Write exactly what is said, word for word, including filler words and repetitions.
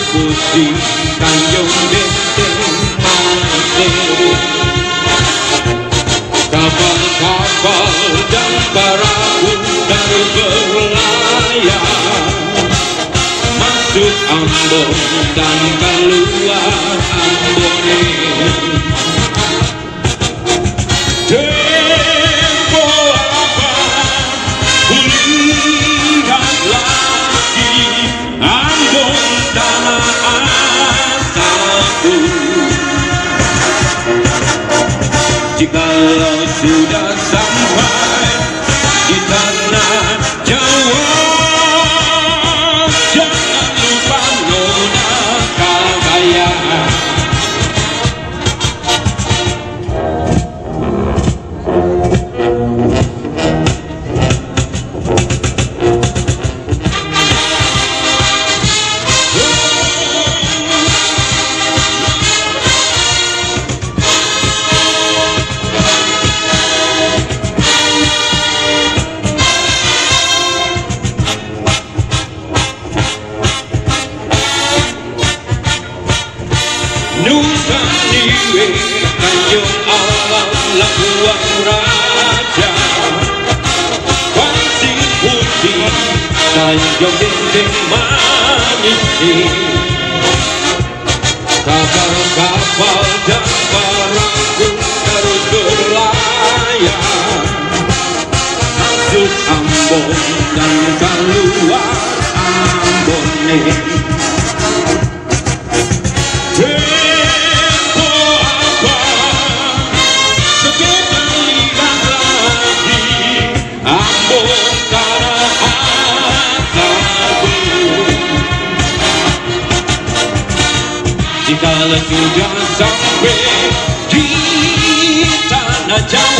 Pusi Tanjung Benteng Manis, kapal-kapal dan parahu dari berlayar, masuk Ambon dan kaluar Ambon. Tempo apa kulihat lagi Ambon tanah asalku. Jikalau sudah sampai di tanah Jawa, jangan lupa nona kabaya. Nusa Dua, Tanjung Alam, Labuan Raja, Pasir Putih, Tanjung Benteng Manis, kapal-kapal dan parahu terus berlayar, masuk Ambon dan kaluar Ambon. Tempo apa sebentar lihat lagi Ambon tanah asalku. Jikalau sudah sampai di tanah Jawa,